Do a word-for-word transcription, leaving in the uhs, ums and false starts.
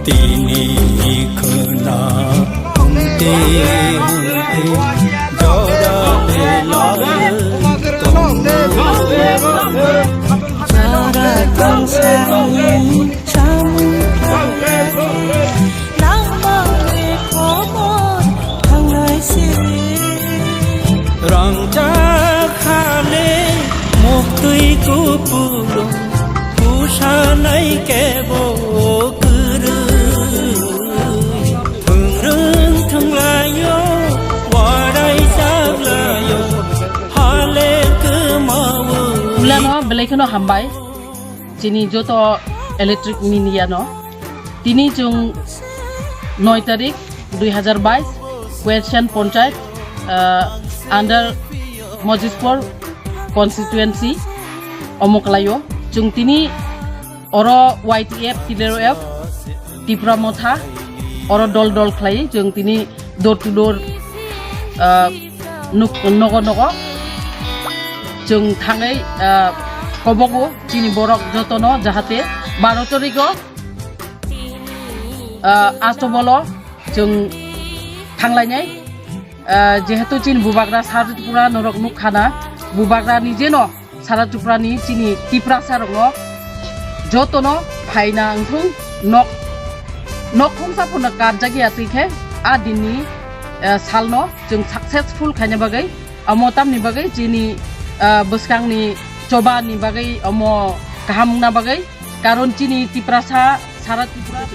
Tini khna hwnte hwnte jora belai tongma. Jora tongsa ni samung nangmani khobor thangnai se. Rangchak hale muktwi kupulung. Kusanai kebo kwrwi, thwngrwng thwnglaio, warai chaklaio, hale kwmawi. Ulano belai kheno hambai, chini joto electric media no. Tini chwng noi tarik dui hazar bais, Question Panchayat, uh, under Mojispur constituency omo kwlaio. Chwng tini oro Y T F, T W F, Tipra Motha, oro dol dol khlai chwng tini door to door, uh, nuk-, nogo nogo chwng thangwi, uh, kobogo chini borok jotono jahate baro tarigo, uh, astobolo chwng thanglainai, ah, jehetu chini bubagra sara Tripura norok nukkhana, bubagra ni jeno sara Tripura ni chini Tiprasa rokno jotono phaina wngthung nok, nok khungsa phano karjak ya twi khe a dinni, ah, salno chwng successful khaina bagwi, amo tamni bagwi chini, ah, bwskangni choba ni bagwi amo kaham wngna bagwi. Karon chini Tiprasa, sara Tripura.